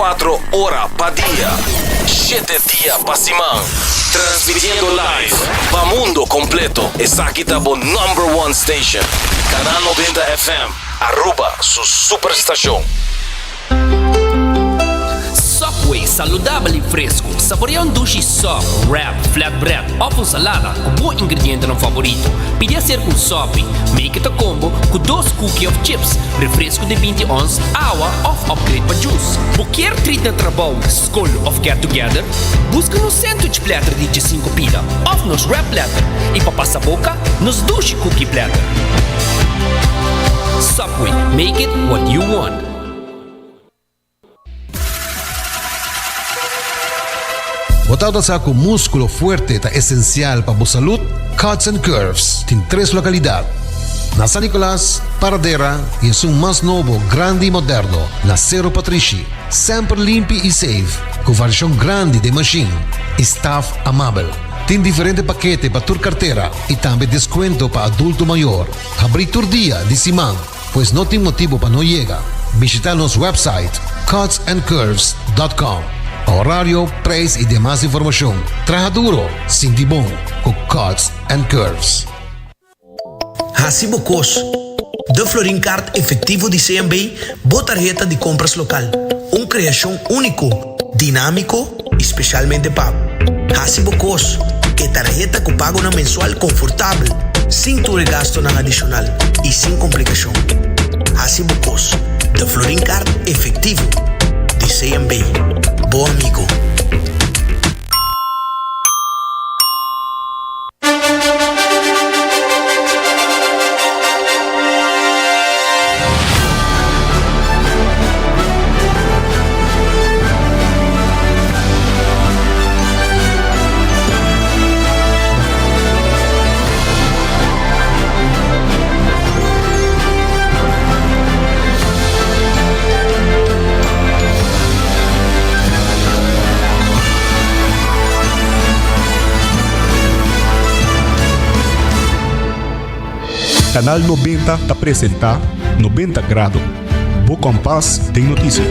24 ora pa dia, shete dia pa siman. Transmitiendo live pa mundo completo. Esaki ta bo number one station. Canal 90 FM, Aruba su superstacion. Subway, saludabel y fresco. Saborea un dushi sub, wrap, flatbread of un salada cu bo ingredientenan favorito. Pidi hacer cu un sopi. Make it a combo cu dos cookie of chips, refresco di binti ons, awa of upgrade pa juice. Bo kier treat na trabou, scol of get together? Busca nos sandwich platter di djesinco pida of nos wrap platter y pa pasa boca, nos dushi cookie platter. Subway, make it what you want. Bo tabata sa ku múskulo fuerte ta esensial pa bo salud? Cuts and Curves tin tres lokalidat, na San Nicolas, Paradera i esun mas nobo, grandi i moderno na Sero Patrishi. Semper limpi i safe, ku variashon grandi den mashin i staf amabel. Tin diferente pakete pa tur kartera i tambe deskuento pa adulto mayor. Habrí tur dia di siman. Pues no tin motibo pa no yega. Bishita nos website cutsandcurves dot com pa horario, prijs y demas informacion. Traha duro, sinti bon cu Cuts and Curves. Hasi bo kos. De Florin Card Efectivo di CMB, bo tarheta di compras local. Un creacion unico, dinamico y specialmente pa bo. Hasi bo kos, e tarheta ku pagonan mensual konfortabel, sin tur e gastonan adishonal i sin komplikashon. Hasi bo kos, de Florin Card Efectivo di CMB. Bo amigo. Canal 90 ta presenta 90 Grado, bo kompas den notisia.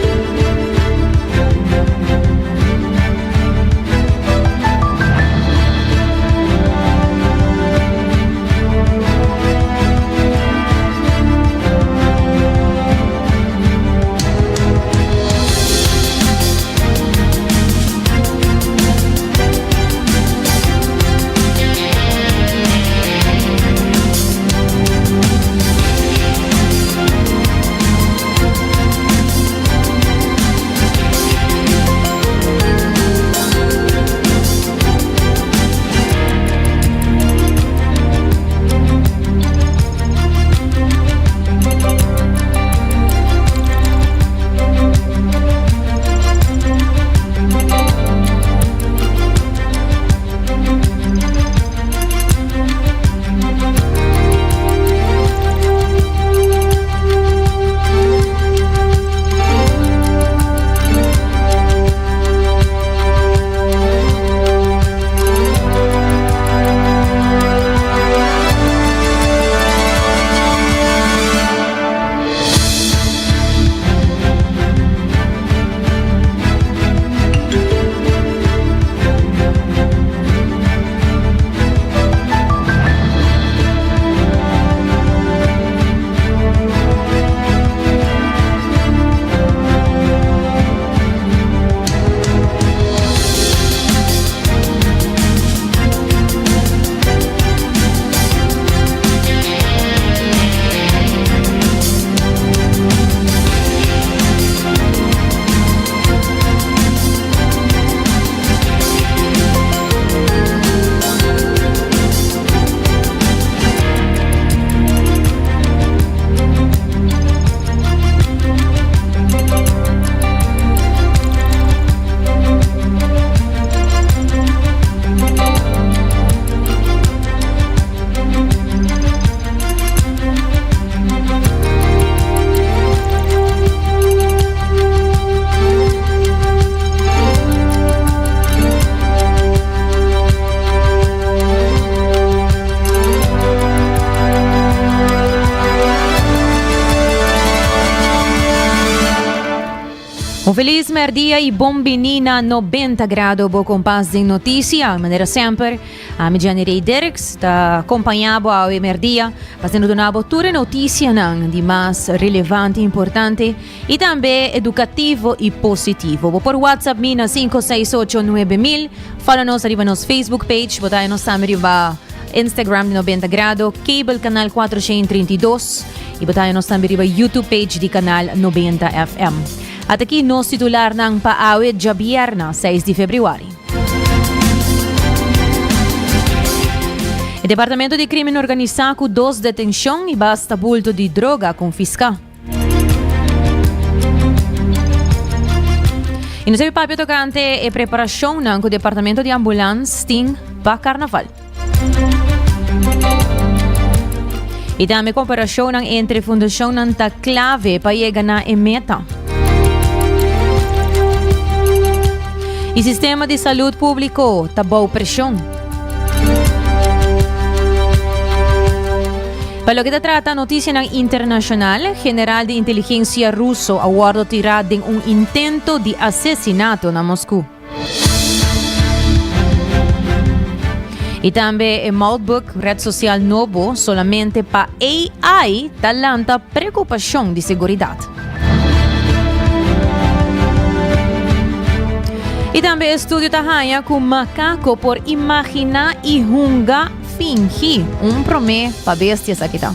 Un feliz merdia y bon bini na 90 Grado, bo kompas den noticia. Manera semper, ami Jenny Ray Dirks ta acompaña bo awe merdia pa asina duna bo tur e noticianan di mas relevante y importante y tambe educativo y positivo. Bo por WhatsApp mi na 568 9000, follow nos ariba nos Facebook page, bo ta nos tambe riba Instagram di 90 Grado, Cable Canal 432 y bo ta nos tambe riba YouTube page di Canal 90 FM. Ata aki nos titularnan pa awe djabierna 6 di februari. E Departamento di Crimen Organisa cu dos detencion y basta bulto di droga confisca. Y nos a papia tocante e preparacionnan cu Departamento di Ambulans tin pa Carnaval. Y tambe cooperacionnan entre fundacionnan ta clave pa yega na e meta. Y sistema di salud publico ta bou presion. Pa loke ta trata noticianan internacional, general di inteligencia ruso a wordo tira den un intento di asesinato na Moscú. Y tambe e Moltbook, red social nobo solamente pa AI, ta lanta preocupacion di seguridad. Y tambe estudio ta haña cu macaco por imagina y hunga Fingi un promé pa bestia esaki ta.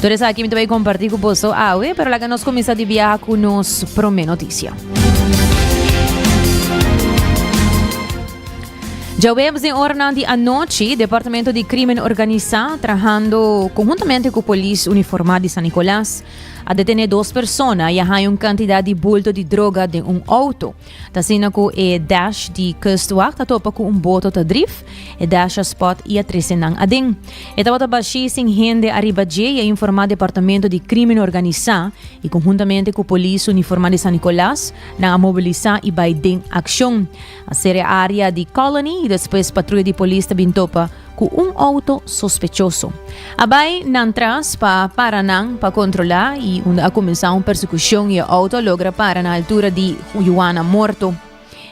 Tur esaki mi ta bai kompartí ku boso awe, pero laga nos kuminsá di biaha ku nos promé notisia. Djaweps den oranan di anochi, Departamento di Krimen Organisá, trahando konhuntamente ku polis uniformá di San Nicolas, a detené dos persona i a haña un kantidat di bulto di droga den un outo. Ta asina ku e dash di Kustwacht a topa ku un boto ta drif, e dash a spot i a trese nan aden. E tabata bashí sin hende ariba dje i a informá Departamento di Krimen Organisá i konhuntamente ku polis uniformá di San Nicolas nan a mobilisá i bai den akshon. A sera e área di Colony i despues patruya di polis ta bin topa ku un outo sospechoso. A bai nan tras pa para nan pa kontrolá i unda a kuminsá un persekushon i e outo a logra para na altura di Juana Morto.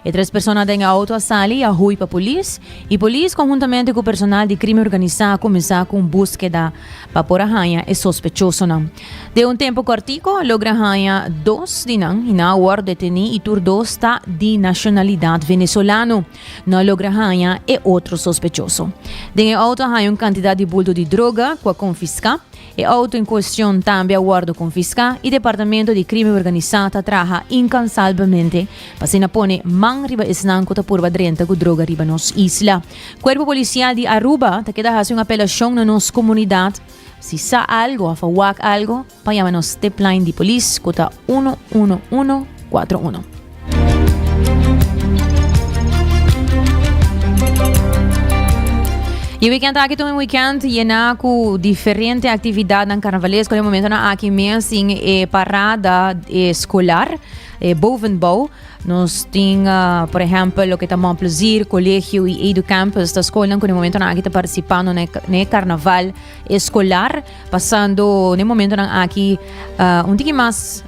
E tres persona den e outo a sali i a hui pa polis i polis konhuntamente ku personal di krimen organisá a kuminsá ku un búskeda pa por a haña e sospechosonan. Den un tempu kòrtiku a logra haña dos di nan i nan a wòrdu detení i tur dos ta di nashonalidat venezolano. No a logra haña e otro sospechoso. Den e auto a haña un kantidat di bulto di droga ku a konfiská. E auto en kuestion tambe a wòrdu konfiská i Departamento di Krimen Organisá ta traha inkansalbemente pa asina pone man riba esnan ku ta purba drenta ku droga riba nos isla. Kuerpo Polisial di Aruba ta keda hasi un apelashon na nos komunidat si sa algo òf a wak algo, Pa yama nos tipline di polis ku ta 11141. E weekend aki ta un weekend llena ku diferente actividadnan carnavalesco. Den momentonan aki mes tin e parada escolar, e bovenbouw. Nos tin, por ehempel, loke ta Mon Plaisir, Colegio y Edu Campus, ta skolnan ku den momentonan aki ta participando na e carnaval escolar. Pasando n'e momentonan aki un tiki mas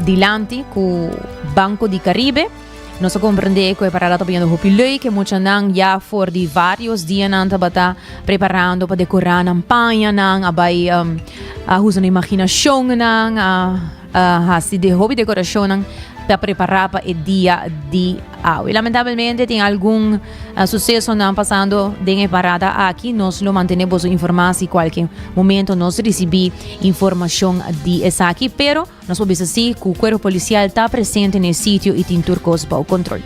dilanti ku Banco di Caribe. Nos a komprendé ku e parada ta bayendo hopi leuk. E muchanan ya for di varios dianan tabata preparando pa dekorá nan pañanan, a bai a usa nan imaginashonnan, a hasi de hopi dekorashonnan pa prepará pa e dia di awe. Lamentabelmente tin algun susesonan pasando den e parada aki. Nos lo mantene boso informá si kualke momento nos risibí informashon di esaki. Pero nos por bisa si ku kuerpo polisial ta presente na e sitio i tin tur kos bou kontrol.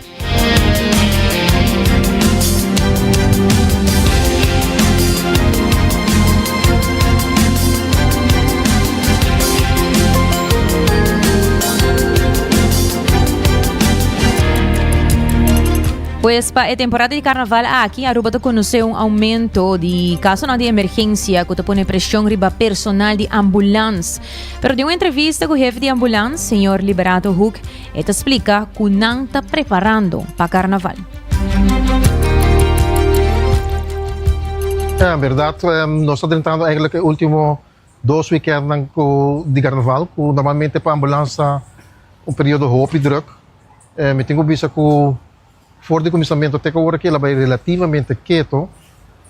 Pues pa e temporada di carnaval aki, Aruba ta conoce un aumento di casonan di emergencia cu ta pone presion riba personal di ambulans. Pero den un entrevista cu hefe di ambulans, señor Liberato Hoek, e ta splica cu nan ta preparando pa carnaval. Ja, en berdad, nos ta drentando eigenlijk e ultimo. Dos weekendnan ku di karnaval ku normalmente pa ambulans ta un periodo hopi druk. Mi tin ku bisa ku for di kuminsamentu te ku awor aki el a bai relativamente keto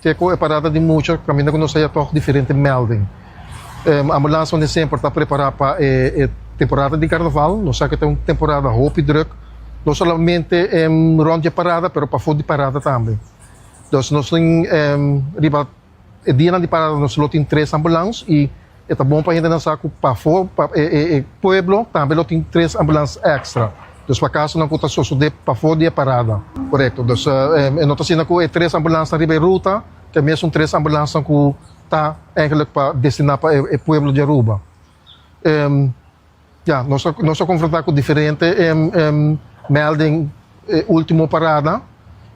te ku e parada di mucha kaminda ku nos haya tòg diferente melding. Ambulans manera semper ta prepará pa e temporada di karnaval. Nos sa ku ta un temporada hopi druk no solamente rònt di e parada pero pafó di parada tambe. Dus nos tin riba. E dianan di parada nos lo tin tres ambulans y e ta bon pa hendenan sa cu pafo pa e pueblo tambe lo tin tres ambulans extra. Dus pa casonan cu ta sosode pafo di e parada. Corecto. Dus e no ta asina cu e tres ambulansnan riba e ruta ta e mesun tres ambulansnan cu ta eigenlijk pa destina pa e pueblo di Aruba. Ya, nos a nos a konfrontá ku diferente melding e último parada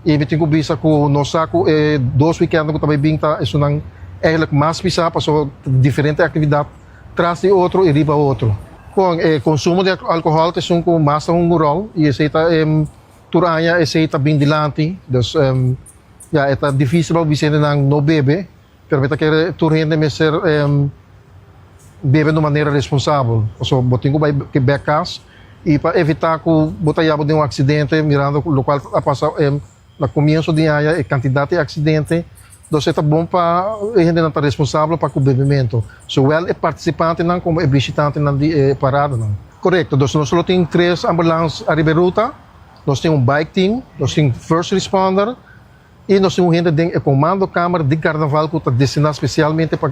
i mi tin ku bisa ku nos sa ku e dos wikènt ku ta bai bin ta esunnan eigenlijk mas pisá pasobra diferente aktividat tras di otro i riba otro. Kon e konsumo di alkohòl ta esun ku mas ta hunga un ròl i esei ta tur aña esei ta bin dilanti dus ya e ta difísil pa bisa hendenan no bebe. Pero mi ta kere tur hende mester bebe na un manera responsabel. Pasobra bo tin ku bai bek kas i pa evitá ku bo ta yaba den un aksidente mirando lokual a pasa na komienso di aña e kantidat di aksidente. Entonces e ta bon pa e hendenan ta responsabel pa ku bebementu, zowel e partisipantenan komo e bishitantenan di e paradanan. Korekto, dus nos lo tin tres ambulans ariba e ruta, nos tin un bike team, nos tin first responder. I nos tin un hende den e komandokamer di karnaval ku ta destiná spesialmente pa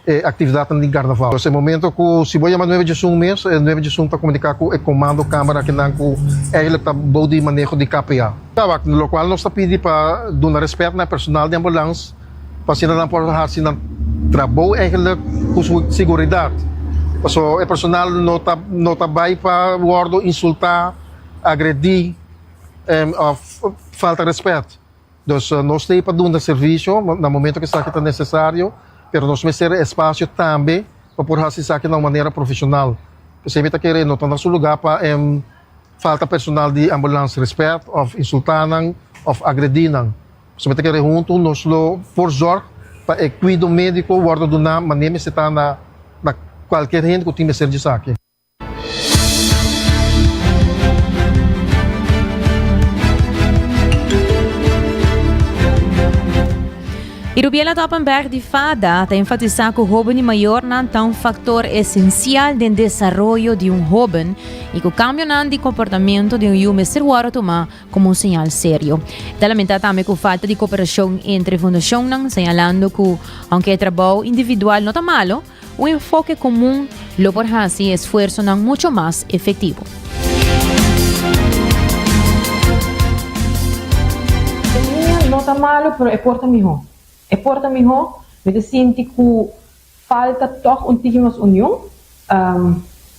e aktividatnan di karnaval. Pues e momento ku si bo yama nuebe djesun mes, e nuebe djesun ta komuniká ku e komandokamer akinan ku eigenlijk ta bou di maneho di KPA. Tabak, lokual nos ta pidi pa duna rèspèt na e personal di ambulans pa asina nan por hasi nan trabou eigenlijk ku su siguridat. Pasobra e personal no ta no ta bai pa wòrdu insultá, agredí. Of falta respet. Dus nos ta ei pa duna servisio na momento ku esaki ta nesesario, pero nos mester e espasio tambe pa por hasi esaki na un manera profeshonal. P'esei mi ta kere no ta na su lugá pa falta personal di ambulans respet òf insultá nan òf agredí nan. Pasobra mi ta kere huntu nos lo por zòrg pa e kuido médiko wòrdu duná manera mester ta na kualkier hende ku tin mester di esaki. Y Rubiela Toppenberg di FADA ta enfatisa cu hoben y mayornan ta un factor esencial den desaroyo di un hoben y cu cambionan di comportamento di un yu mester worde tuma como un señal serio. E ta lamenta tambe cu falta di cooperacion entre fundacionnan, señalando cu aunke e trabou individual no ta malo, Un enfoke komun lo por hasi e esfuersonan mucho mas efektivo. E mia no ta malu, pero e por ta mihó. E por ta mihó, mi ta sinti ku falta tòg un tiki mas union.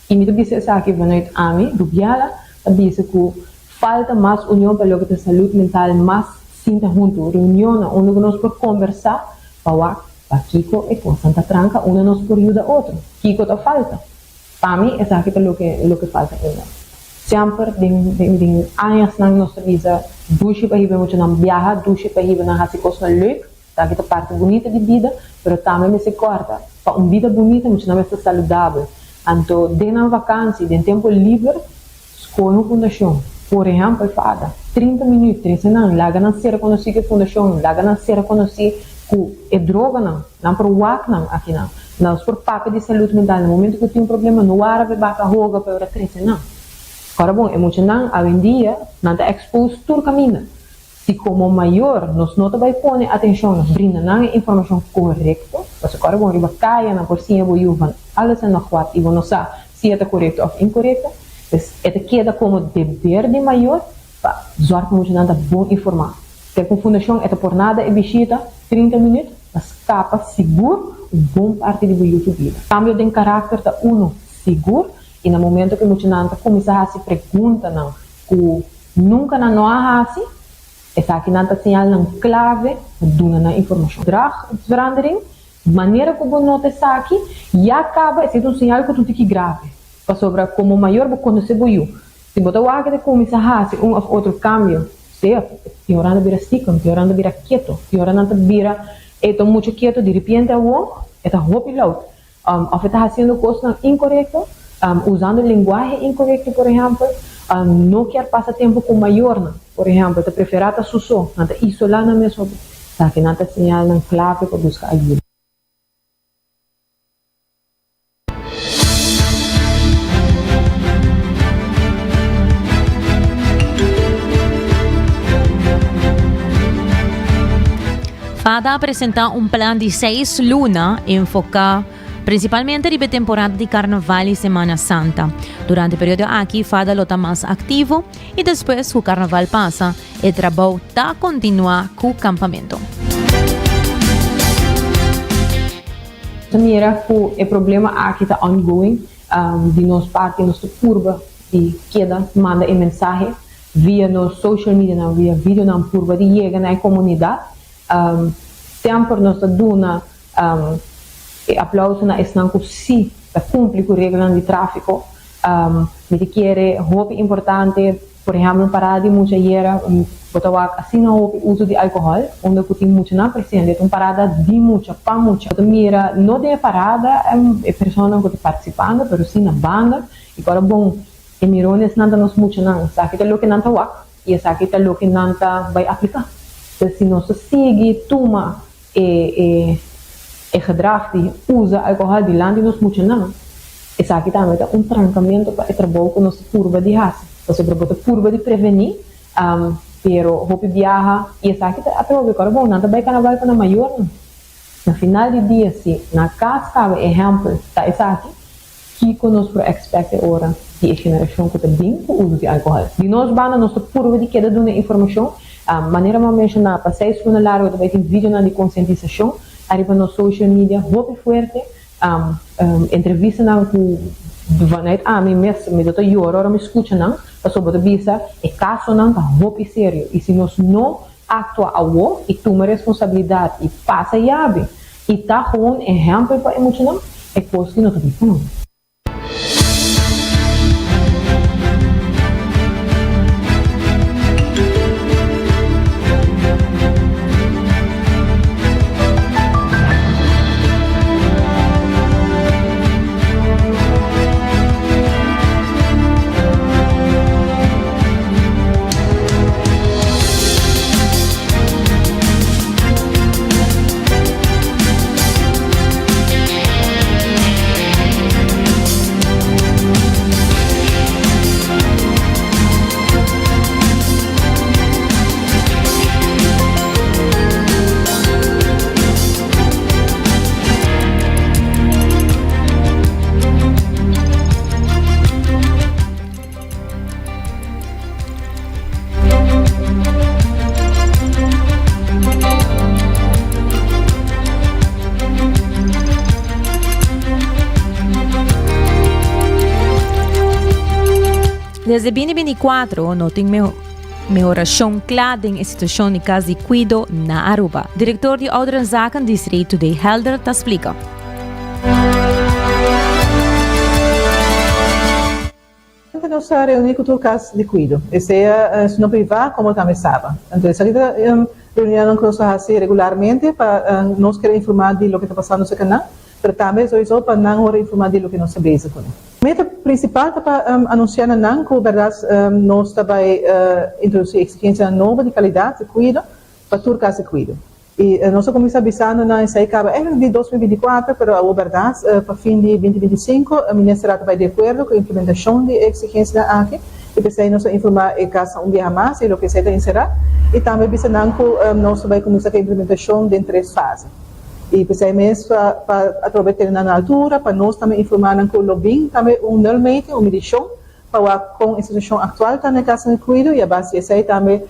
I mi ta bisa esaki vanuit ami, Rubiela, ta bisa ku falta mas union pa loke ta salud mental, mas sinta huntu, reunionnan unda ku nos por kombersá pa wak Pakiko e kosnan ta tranka unda nos por yuda otro? Kiko ta falta? Pa mi esaki ta loke loke falta ainda. Semper den den den añasnan nos ta bisa dushi pa hiba e muchanan biaha, dushi pa hiba nan hasi kosnan leuk, esaki ta parti bunita di bida, pero tambe mester kòrda pa un bida bunita muchanan mester saludabel. Anto den nan vakansi, den tempu liber, Skohe un fundashon, por ehèmpel fada, 30 minüt, trese nan, laga nan sera konosí ku e fundashon, laga nan sera konosí ku e droganan, nan por wak nan akinan, nos por papia di salud mental, na momento ku tin un problema no wara pa e baka hoga pa e ora trese nan. Ora bon, e muchanan awendia nan ta expose tur kaminda. Si komo mayor nos no ta bai pone atenshon, nos brinda nan e informashon korekto, pasobra ora bon riba kaya nan por siña bo yu van alles en nog wat i bo no sa si e ta korekto òf inkorekto, pues e ta keda komo deber di mayor pa zòrg ku muchanan ta bon informá. Ker ku un fundashon e ta por nada e bishita 30 minüt pa skapa sigur un bon parti di bo yu su bida. Kambio den karakter ta unu sigur i na momento ku muchanan ta kuminsá hasi preguntanan ku Nunka nan no a hasi, esakinan ta señalnan klave pa duna nan informashon. Gedragsverandering, manera ku bo nota esaki, ya kaba esei ta un señal ku ta un tiki grave. Pasobra komo mayor bo konosé bo yu. Si bo ta wak e ta kuminsá hasi un òf otro kambio, sea tin ora nan ta bira stikem, tin ora nan ta bira keto, tin ora nan ta bira e ta muchu keto, diripiente awor e ta hopi loud. Òf e ta hasiendo kosnan inkorekto, usando lenguahe inkorekto, por ehèmpel, no kier pasa tempu ku mayornan, por ehèmpel, ta preferá ta su so, nan ta isolá nan mes hopi. Esakinan ta señalnan klave pa buska ayuda. Fada a presenta un plan di seis luna enfoca principalmente riba e temporada di Carnaval y Semana Santa. Durante e periodo aki Fada lo ta mas activo y despues cu Carnaval pasa e trabou ta continua cu campamento. Ta mira cu e problema aki ta ongoing. Di nos parti nos ta purba di keda manda e mensahe via nos social medianan, via videonan purba di yega na e comunidad. Semper nos ta duna e aplauso na esnan cu si ta cumpli cu reglanan di trafico. Mi ta kere hopi importante, por ehempel un parada di mucha ayera bo ta wak asina hopi uso di alcohol unda cu tin muchanan presente, ta un parada di mucha, pa mucha. Bo ta mira no den e parada e personanan cu ta participando pero si na banda y cu ora bon E mironesnan ta nos muchanan, esaki ta loke nan ta wak i esaki ta loke nan ta bai apliká. Entonces si nos ta sigui tuma e e e gedrag di usa alkohòl dilanti nos muchanan, esaki tambe ta un trankamentu pa e trabou ku nos ta purba di hasi. Pasobra bo ta purba di prevení, pero hopi biaha i esaki ta atrobe ku ora bon nan ta bai karnaval ku nan mayornan. Na final di dia si na kas kaba ehèmpel ta esaki, Kiko nos por expect e ora di e generacion cu ta bin cu uso di alcohol? Di nos banda nos ta purba di keda duna informacion. Manera mi a menciona, pa seis luna largo ta bay tin videonan di concientisacion ariba nos social media hopi fuerte. Entrevistanan cu vanuit ami mes mi ta yora ora mi scucha nan, pasobra bo ta bisa e casonan ta hopi serio y si nos no Actua awo y tuma responsabilidad y pasa yabi y ta gewoon ehempel pa e muchanan, e cos ki no ta bisa nan. Desde 2024 no tin mehorashon kla den e situashon di kas di kuido na Aruba. Direktor di Ouderenzaken Desiree Today Helder ta splika. Anto nos a reuní ku tur kas di kuido, e sea esnan privá komo tambe Saba. Anto esaki ta reunionnan ku nos ta hasi regularmente pa nos keda informá di loke ta pasando serka nan, pero tambe souiso pa nan ora informá di loke nos ta bezig kuné. Meta prinsipal ta pa anunsiá na nan ku bèrdat nos ta bai introdusí eksigensianan nobo di kalidat di kuido pa tur kas di kuido. I nos a kuminsá bisando nan esei kaba ègentlik di 2024, pero awor bèrdat pa fin di 2025 minister a ta bai di akuerdo ku implementashon di e eksigensianan aki i p'esei nos a informá e kasnan un biaha mas di loke esei ta enserá i tambe bisa nan ku nos ta bai kuminsá ku e implementashon den tres fase. I p'esei mes pa pa atrobe tene nan na altura pa nos tambe informá nan ku lo bin tambe un nulmeting, un midishon pa wak kon e situashon aktual ta na e kasnan di kuido i a base di esei tambe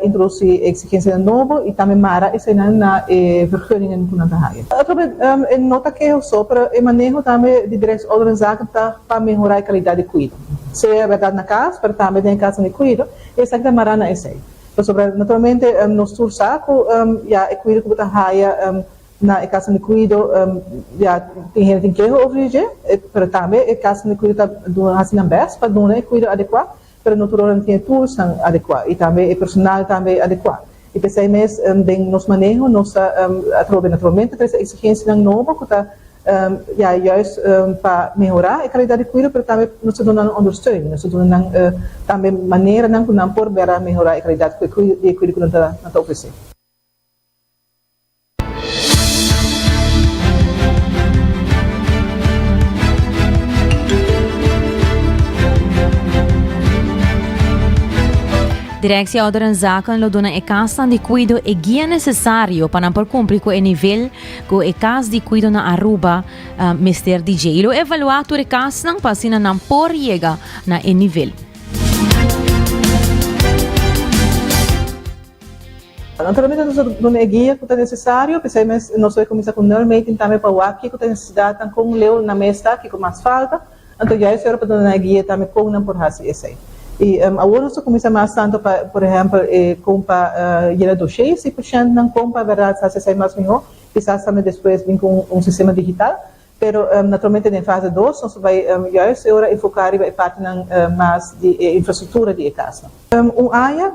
introdusí e eksigensianan nobo i tambe mara eseinan na e vergunningen ku nan ta haña. Atrobe e no ta keho so, pero e maneho tambe di Directie Ouderenzaken ta pa mehorá e kalidat di kuido, sea bèrdat na kas, pero tambe den e kasnan di kuido, i esaki ta mará na esei. Pasobra naturalmente nos tur sa ku ya e kuido ku bo ta haya Na e kasnan di kuido ya tin hende tin keho over di dje, pero tambe e kasnan di kuido ta duna hasi nan bèst pa duna e kuido adekuá, pero no tur ora nan tin e toolsnan adekuá i tambe e personal tambe adekuá. I p'esei mes den nos maneho nos ta atrobe naturalmente trese eksigensianan nobo ku ta. Ya juist pa mehorá e kalidat di kuido, pero tambe nos ta duna nan ondersteuning, nos ta duna nan tambe maneranan ku nan por bera mehorá e kalidat di e kuido ku nan ta ofresé. Directie Ouderenzaken lo duna e kasnan di kuido e guia nesesario pa nan por kumpli ku e nivel Ku e kas di kuido na Aruba mester di dje. I lo evaluá tur e kasnan pa asina nan por yega na e nivel. Naturalmente nos ta duna e guia ku ta nesesario, p'esei mes nos lo kuminsá ku nulmeting tambe pa wak kiko ta e nesesidatnan, kon leu nan mes ta, kiko mas falta. Anto juist ora pa duna nan e guia tambe kon nan por hasi esei. I awor nos ta kuminsá mas tantu pa, por ehèmpel, e kon pa yena doshés di pashèntnan, kon pa bèrdat hasi esei mas mihó, kisas tambe despues bin ku un sistema digital. Pero naturalmente den fase dos nos ta bai juist e ora enfoká riba e partinan mas di e infrastruktura di e kasnan. Un aña,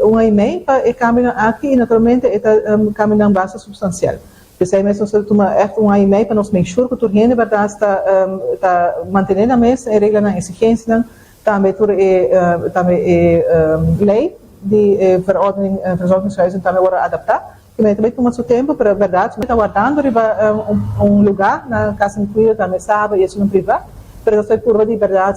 un aña i mei pa e kambionan aki i naturalmente e ta kambionan basta supstansial. P'esei mes nos ta tuma ègt un aña i mei pa nos make sure ku tur hende bèrdat ta ta mantené nan mes e reglanan, eksigensianan, tambe tur e tambe e lei di e verordening verzorgingshuizen tambe wòrdu adaptá. Ki mei ta bai tuma su tempu, pero bèrdat mi ta wardando riba un un lugá na Casa di Kuido tambe Saba i esun privá, pero nos ta bai purba di bèrdat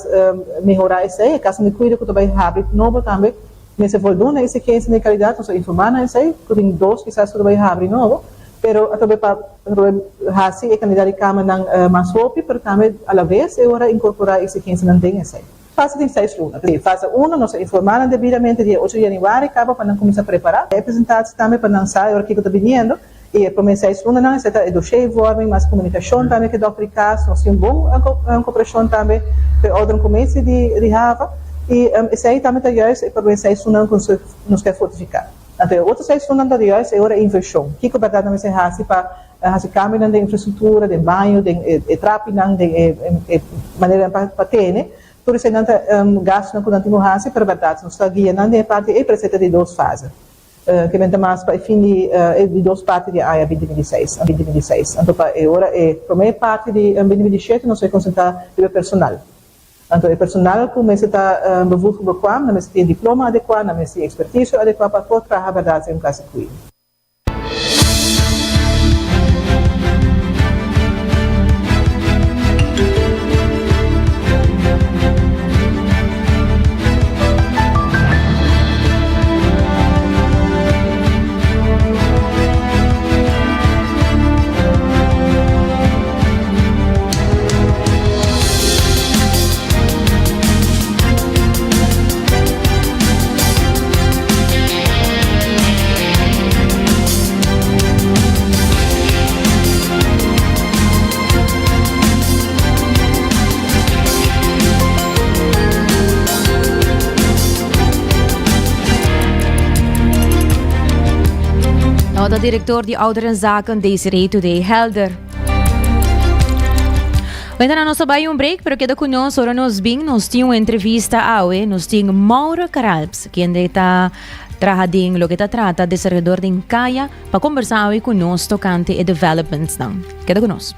mehorá esei. E Casa di Kuido ku ta bai habri nobo tambe Mester voldoen na exigencianan di calidad, nos a informa nan esey, cu tin dos kisas cu ta bay habri nobo, pero atrobe pa atrobe haci e cantidad di camanan mas hopi, pero tambe alavez e ora incorpora exigencianan den esey. Fase tin seis luna. P'esey fase uno nos a informa nan debidamente dia ocho di januari caba pa nan cuminsa prepara e presentatie tambe pa nan sa e ora kico ta biniendo. I e promé seis lunanan esei ta e dossiervorming, mas komunikashon tambe ku e dòkter di kas. Nos tin bon koperashon tambe ku e ouderenkommissie di di Hava. I esei tambe ta juist e promé seis lunanan ku nos ke fortifiká. Anto e otro seis lunanan ta juist e ora e invershon. Kiko bèrdat nan mester hasi pa hasi kambionan den infrastruktura, den baño, den e trapinan, den e maneranan pa tene. Tur eseinan ta gastunan ku nan tin ku hasi, pero bèrdat nos ta guia nan den e parti ei, pero esei ta di dos fase. Ke benta mas pa e fin di e di dos parti di e aña binti binti seis, binti binti seis. Anto pa e ora e promé parti di binti binti shete nos a konsentrá riba e personal. Anto e personal ku mester ta bevoegd ku bekwam, nan mester tin e diploma adekuá, nan mester tin e ekspertisio adekuá pa por traha bèrdat den un kas di kuido. Tabata director di Ouderenzaken Desiree Today Helder. Bueno, nos a un break, pero keda cu nos, ora nos bin, nos tin un entrevista awe, nos tin Mauro Caralps, quien ta traha den loke ta trata desaroyador den kaya, pa conversa awe cu nos tocante e developments nan. Keda cu nos.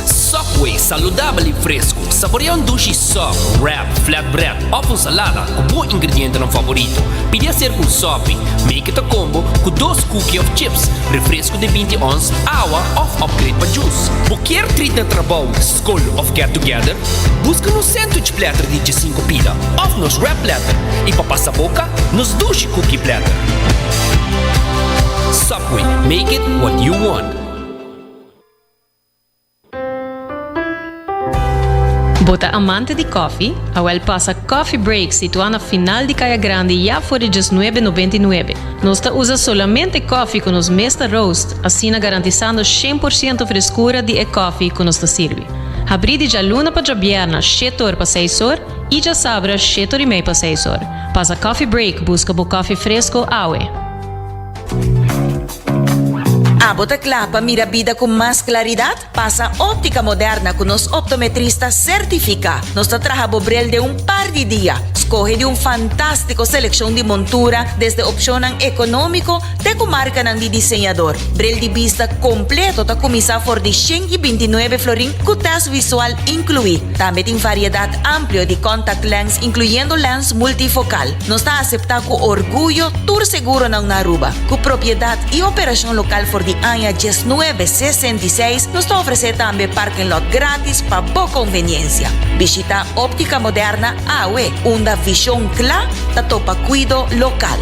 Subway, saludabel y fresco. Saborea un dushi sub, wrap, flatbread of un salada cu bo ingredientenan favorito. Pidi acerca un sopi. Make it a combo cu dos cookie of chips, refresco di binti ons, awa of upgrade pa juice. Bo kier treat na trabou, skol of get together? Buska nos sandwich platter di djesinku pida of nos wrap platter i pa pasa boka, nos dushi cookie platter. Subway, make it what you want. Bo ta amante di koffie? Awel pasa Coffee Break situá na final di Kaya Grandi ya for di djesnuebe nobenta i nuebe. Nos ta usa solamente koffie ku nos mes ta roast, asina garantisando shen por siento freskura di e koffie ku nos ta sirbi. Habrí di djaluna pa djabièrna shete or pa seis or i djasabra shete or i mei pa seis or. Pasa Coffee Break buska bo koffie fresko awe. Abo ta kla pa mira bida ku mas klaridat? Pasa Óptica Moderna ku nos optometrista sertifiká. Nos ta traha bo bril den un par di dia. Skohe di un fantástiko selekshon di montura desde opshonnan ekonómiko te ku markanan di diseñador. Bril di bista kompleto ta kuminsá for di 129 florin ku tèst visual inkluí. Tambe tin variedat amplio di contact lens inkluyendo lens multifokal. Nos ta aseptá ku orguyo tur seguronan na Aruba. Ku propiedat i operashon lokal for di aña 1966, nos ta ofresé tambe parking lot gratis pa bo konveniensia. Bishitá Óptica Moderna awe, unda vishon kla ta topa kuido lokal.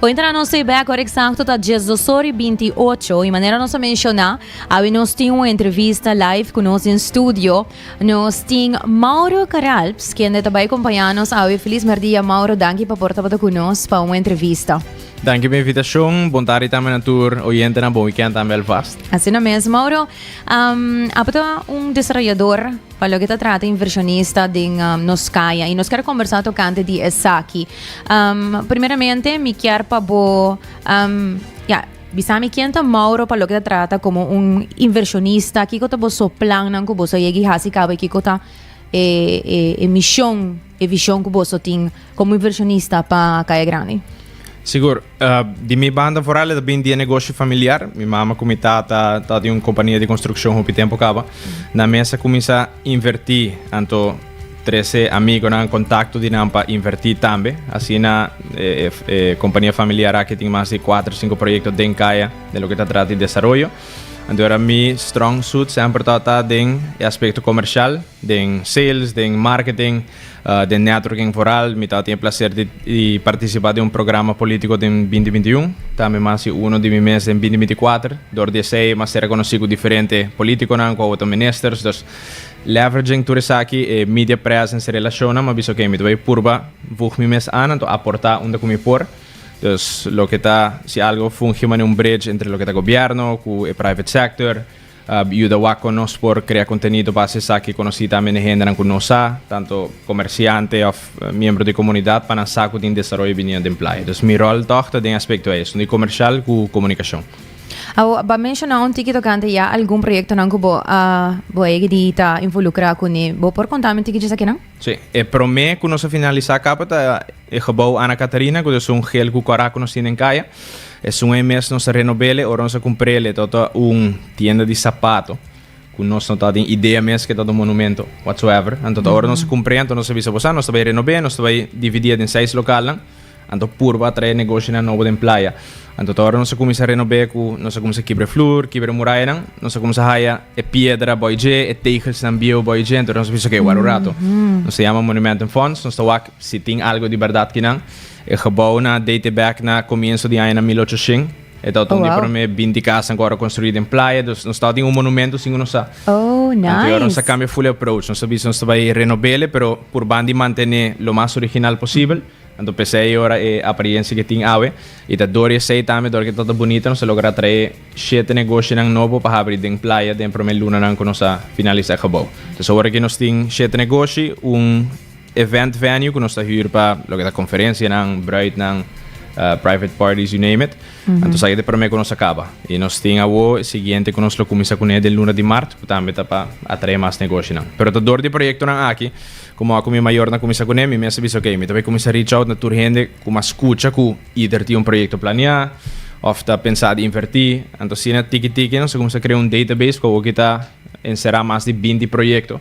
Hoy entra nos e bek ora exacto ta 12 ora y 28 y manera nos a menciona awe nos tin un entrevista live cu nos den studio. Nos tin Mauro Caralps kende ta bay acompaña nos awe. Feliz merdia Mauro, danki pa por tabata cu nos pa un entrevista. Danki pa invitacion. Bon tardi tambe na tur oyentenan. Bon weekend tambe alvast. Asina mes Mauro. Um, abo ta un desarrollador pa loke ta trata inversionista den um, nos kaya y nos kier conversa tocante di esaki. Um, primeramente mi kier pa bo um, ja, bisa mi ken ta Mauro pa loke ta trata como un inversionista, kiko ta boso plannan ku boso yegi hasi kaba y kiko ta e, e, e mision, e vision ku boso tin como inversionista pa Kaya Grandi. Sigur. Uh, di mi banda vooral e bin di negoshi familiar. Mi mama cu mi tata ta di un compania di construccion hopi tempo caba. Na mesa cuminsa inverti anto trece amigonan contacto di nan pa inverti tambe. Asina e, e, e compania familiar aki tin mas di 4 5 proyecto den Kaya de loke ta trata di desaroyo. Anto era mi strong suit semper ta den e aspecto comercial, den sales, den marketing. Den networking vooral, mi tabatin e placer di di participa den un programa politico den 2021, tambe mas di uno di mi mes den 2024. Door di esey mi a ser reconoci cu diferente politiconan cu awor ta ministers. Dus leveraging tur esaki, e media presence, e relacionnan, mi a bisa ok, mi ta bay purba voeg mi mes aan anto aporta unda cu mi por. Dus loke ta, si algo fungi manera un bridge entre loke ta gobierno cu e private sector, Yuda wak kon nos por krea kontenido pa hasi esaki konosí tambe na e hendenan ku no sa, tanto komersiante òf miembro di komunidat, pa nan sa ku tin desaroyo biniendo den playa. Dus mi ròl tòg ta den aspekto ei, esun di komershal ku komunikashon. Awo, bo a menshoná un tiki tokante ya algun proyektonan ku bo a bo a yega di ta involukrá kuné. Bo por konta mi un tiki dje esakinan? Sí. E promé ku nos a finalisá kaba ta e gebou Ana Catarina, ku ta esun gel ku kòrá ku nos tin den kaya. Esun ei mes nos a renob'el, ora nos a kumpr'el e tabata un tienda di sapato ku nos no tabatin idea mes ku e tabata un monumento whatsoever. Anto ta ora nos a kumpr'é anto nos a bisa bo sa nos ta bai renob'é, nos ta bai dividié den seis lokalnan. Anto purba a trae negoshinan nobo den playa. Anto ta ora nos a kuminsá renob'é ku nos a kuminsá kibra e flur, kibra e murayanan, nos a kuminsá haya e piedra boi dje, e tegelsnan bieu boi dje. Anto nos a bisa oke, wara un rato. Nos ta yama Monumenten Fonds, nos ta wak si tin algu di bèrdat kinan. E gebou na date bek na komienso di añanan 1800. E tabata un di promé 20 kasnan ku a wòrdu konstruí den playa. Dus nos tabatin un monumento sin ku nos sa. Oh, nice. Anto nos a kambia full e approach. Nos a bisa nos ta bai renob'é, pero purban di mantené lo mas original posibel. Anto p'esei ora e apariencia ke tin awe i ta dor esei tambe dor ke ta ta bunita nos a logra trae shete negoshinan nobo pa habri den playa den prome lunanan ku nos a finalisa e gebou. Entonces awor aki nos tin shete negoshi, un event venue ku nos ta hür pa loke ta konferensianan, bruidnan, private parties, you name it. Anto esaki ta e prome ku nos a kaba. I nos tin awo e siguiente ku nos lo kuminsa kuné den luna di mart ku tambe ta pa atrae mas negoshinan. Pero ta dor di e proyektonan aki Como a cu mi mayornan cuminsa cune, mi mes a bisa, ok, mi ta bay cuminsa reach out na tur hende cu mas scucha cu either tin un proyecto planea of ta pensa di inverti. Anto asina tiki tiki nos a cuminsa crea un database cu awoki ta encera mas di 20 proyecto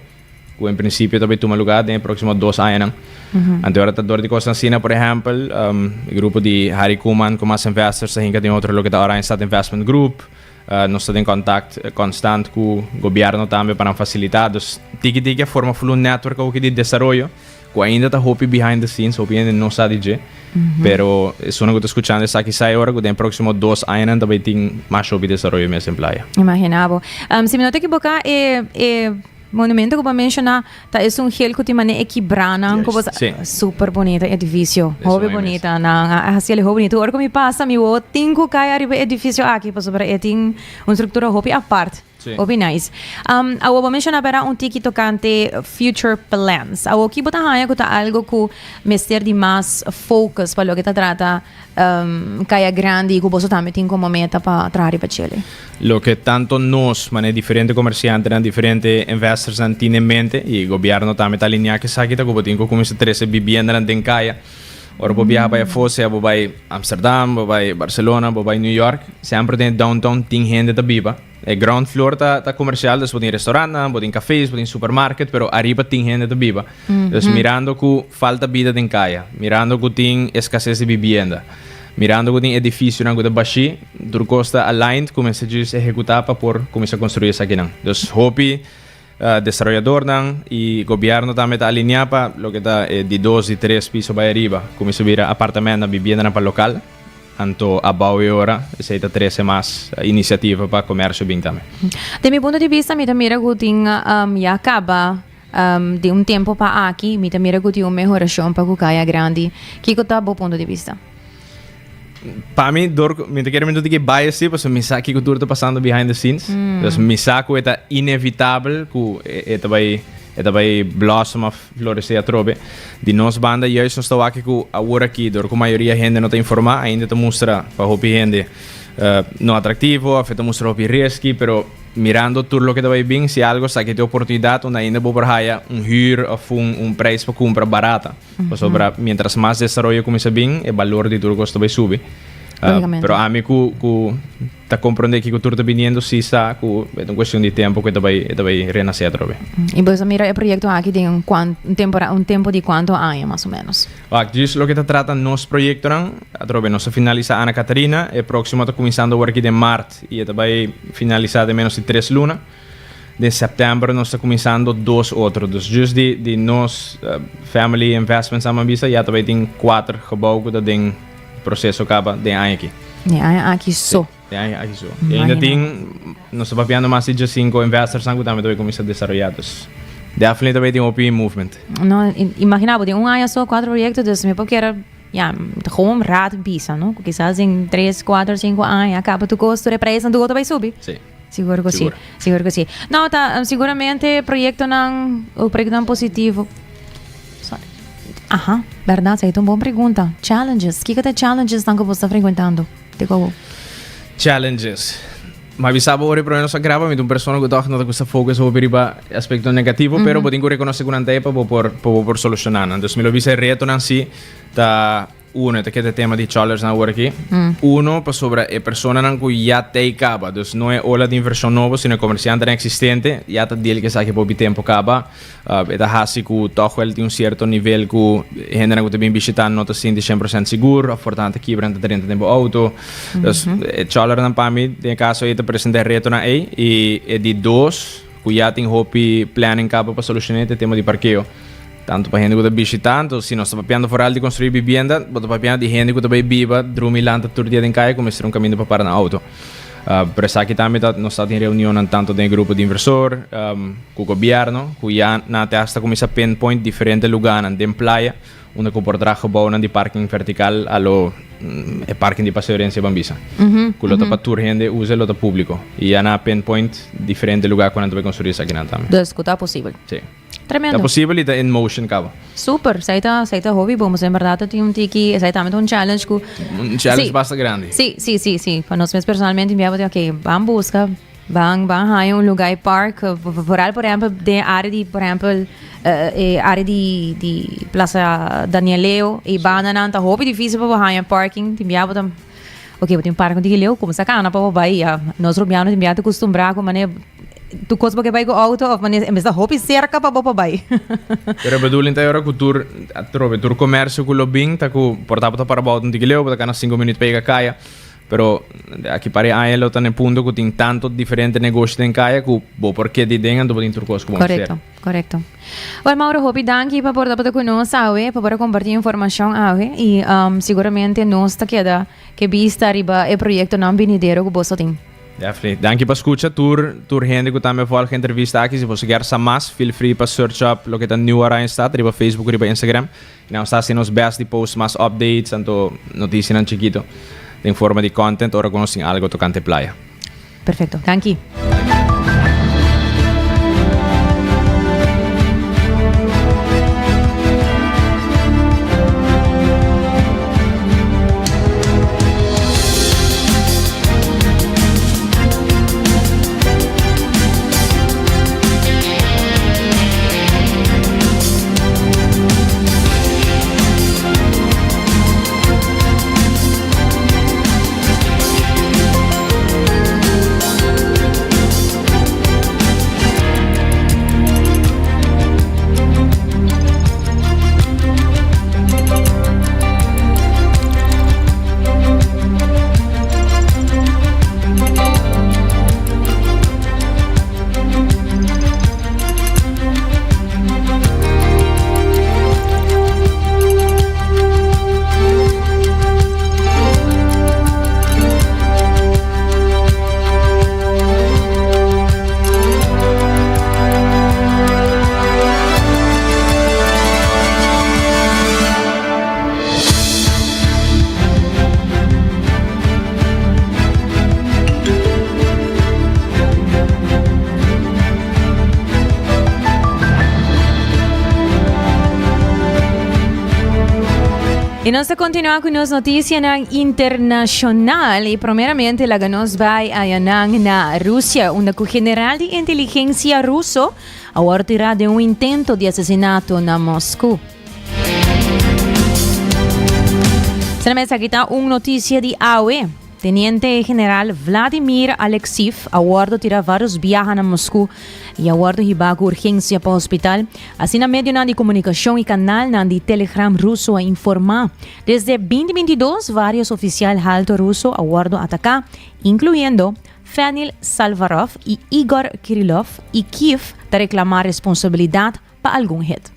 cu en principio ta bay tuma lugar den e proximo dos añanan. Anto ora ta dor di cosnan asina, por ehempel, e grupo di Harry Koeman cu mas investors ta hinca den otro loke ta Oranjestad Investment Group. Nos ta den contact constant cu gobierno tambe pa nan facilita. Dus tiki tiki a forma full un network awoki di desaroyo cu ainda ta hopi behind the scenes, hopi hende no sa di dje. Pero esunnan cu ta scuchando esaki sa e ora cu den e proximo dos añanan ta bay tin mas hopi desaroyo mes den playa. Imagina bo. Si mi no ta ekiboca e e monumento cu bo a menciona ta esun gel cu tin mane e kibranan cu bo sa. Sí. Super bonita e edificio. Esun Hopi ei mes. bonita. Nan a haci el hopi bonita. Ora cu mi pasa mi wowo tin cu cay ariba e edificio aki pasobra e tin un structura hopi apart. Sí. Hopi nice. Um, awo bo menciona bera un tiki tocante future plans. Awo ki bo ta haña ku ta algo ku mester di mas focus pa loke ta trata um, Kaya Grandi i ku boso tambe tin komo meta pa traha riba djele? Loke tanto nos, manera diferente comerciantenan, diferente investorsnan tin en mente i gobierno tambe ta alinea ku esaki ta ku bo tin ku kuminsa trese bibiendanan den kaya. Ora bo biaha bai afó, sea bo bai Amsterdam, bo bai Barcelona, bo bai New York, semper den e downtown tin hende ta biba. E ground floor ta ta comercial, dus bo tin restaurantnan, bo tin cafés, bo tin supermarket, pero ariba tin hende ta biba. Dus mirando cu falta bida den caya, mirando cu tin escasez di bibienda, mirando cu tin edificionan cu ta bashi, tur cos ta aligned cu mester djis ehecuta pa por cuminsa construi esakinan. Dus hopi desaroyadornan y gobierno tambe ta alinea pa loke ta e di dos, di tres piso bay ariba, cuminsa bira apartamentnan, bibiendanan pa local. Anto abao e ora esey ta trece mas iniciativa pa comercio bin tambe. Den mi punto di bista mi ta mira cu tin ya caba di un tempo pa aki mi ta mira cu tin un mehoracion pa cu Caya Grandi. Kico ta bo punto di bista? Pa mi dor cu mi ta kere mi no tin ki bias si pasobra mi sa kico tur ta pasando behind the scenes. Dus mi sa cu e ta inevitabel cu e ta bay e ta bay blossom of Floresé atrobe. Di nos banda juist nos ta wak ku awor aki dor ku mayoria hende no ta informá ainda ta mustra pa hopi hende no atraktivo òf e ta mustra hopi risky pero mirando tur loke ta bai bin si algo esaki ta e oportunidat unda ainda bo por haya un hür òf un un prijs pa kumpra barata pasobra mientras mas desaroyo kuminsá bin e balor di tur kos ta bai subi pero ami ku ku Ta comprende kico tur ta biniendo si sa cu e ta un cuestion di tempo cu e ta bay e ta bay renace atrobe. Y boso a mira e proyecto aki den un cuan un tempora un tempo di cuanto aña mas o menos? Wak, djis loke ta trata nos proyectonan, atrobe nos a finalisa Ana Catarina, e proximo ta cuminsando awor aki den maart y e ta bay finalisa den menos di tres luna. Den september nos ta cuminsando dos otro. Dus djis di di nos family investments a bisa ya ta bay tin cuater gebouw cu ta den proceso caba den aña aki. Den aña aki so. Den aña aki so. Y ainda tin, nos ta papiando mas di diescinco investorsnan cu tambe ta bay cuminsa desaroya. Dus definitely ta bay tin hopi movement. No, imagina bo, den un aña so cuatro proyecto, dus mi por kier, ya, gewoon raad bisa, no? Cu kisas den tres, cuatro, cinco aña caba tur cos, tur e prijsnan tur cos ta bay subi. Si. Sigur cu si. Sigur cu si. No, ta siguramente proyectonan, proyectonan positivo. Sorry. Aha, berdad, esaki ta un bon pregunta. Challenges. Kiko ta e challenges nan ku bo sta frecuentando? Te kobo. Challenges. Ma bisa bo ora e prome nos a graba, mi ta un persona ku tòg no ta gusta focus hopi riba e aspekto negativo, pero bo tin ku rekonosé ku nan ta ei pa bo por pa bo por solushoná nan. Dus mi lo bisa e retonan si ta Uno, e ta keda e tema di chollersnan awor aki. Uno, pasobra e personanan ku ya t'ei kaba, dus no e ola di invershon nobo, sino e komersiantenan eksistente, ya ta deal ku esaki hopi tempu kaba. E ta hasi ku tòg wèl tin un sierto nivel ku hendenan ku ta bin bishitá no ta sinti shen por sènt sigur, òf por ta nan ta kibra, nan ta drenta den bo outo. Dus e chollernan pa mi den e kaso ei ta presentá e retonan ei. I e di dos, ku ya tin hopi planning kaba pa solushoná e ta e tema di parkeo. Tantu pa hende ku ta bishitá, anto si nos ta papiando foral di konstruí bibienda, bo ta papiando di hende ku ta bai biba, drumi, lanta tur dia den kaya ku mester un kaminda pa para nan outo. Pero esaki tambe ta, nos ta tin reunionnan tantu den e grupo di inversor, ku gobièrnu, ku ya nan a te hasta kuminsá pinpoint diferente lugánan den playa unda ku por traha gebounan di parking vertikal a lo e parking di Paseo Herencia ban bisa, ku lo ta pa tur hende usa, lo ta públiko. I ya nan a pinpoint diferente lugá ku nan ta bai konstruí esakinan tambe. Dus ku ta posibel. Sí. Tremendo. Ta posibel y ta in motion caba. Super, esai ta, esai ta hopi bon, pasobra en berdad ta tin un tiki, esai tambe ta un challenge cu. Un challenge Sí. basta grandi. Sí, sí, sí, sí. Pa nos mes personalmente mi a bo ok, ban busca, ban, ban haña un lugar y park, eh, vooral por ejemplo den área di, por ejemplo, eh, eh, área di, di Plaza Daniel Leo y bandanan ta hopi difícil pa bo haña parking, tin bia bo ta, ok, bo tin park un tiki leu, kumsa cana pa bo bai, ya. Nos Rubiano tin bia ta custumbra cu mane Tu kos bo ke bai ku outo of manera en bes ta hopi serka pa bo pa bai. Pero e bedoeling ta ora ku tur atrobe tur komersio ku lo bin ta ku por ta bo ta para bo outo un tiki leu bo ta gana sinku minüt pa yega kaya pero aki par e aña lo ta na e punto ku tin tanto diferente negoshi den kaya ku bo por keda den anto bo tin tur kos ku bo mester. Korekto, korekto. Wel Mauro hopi danki pa por tabata ku nos awe pa por a komparti informashon awe i siguramente nos ta keda ke bista riba e proyektonan binidero ku boso tin. Definitely. Danki pa scucha tur tur hende cu tambe volg e entrevista aki. Si boso kier sa mas, feel free pa search up loke ta New Oranjestad riba Facebook riba Instagram. Y nan ta haci nos best di post mas updates anto noticianan chikito den forma di content ora cu nos tin algo tocante playa. Perfecto. Danki. Danki. Y nos ta continua cu nos noticianan internacional y primeramente laga nos bay ayanan na Rusia unda cu general di inteligencia ruso a worde tira den un intento di asesinato na Moscu. Sena mesa aki ta un noticia di awe. Teniente General Vladimir Alexiev a wordo tira varios biaha na Moscu y a wordo hiba cu urgencia pa hospital. Asina medionan di comunicacion y canalnan di Telegram ruso a informa. Desde 2022 varios oficial halto ruso a wordo ataca, incluyendo Fenil Salvarov y Igor Kirillov y Kiev ta reclama responsabilidad pa algun hit.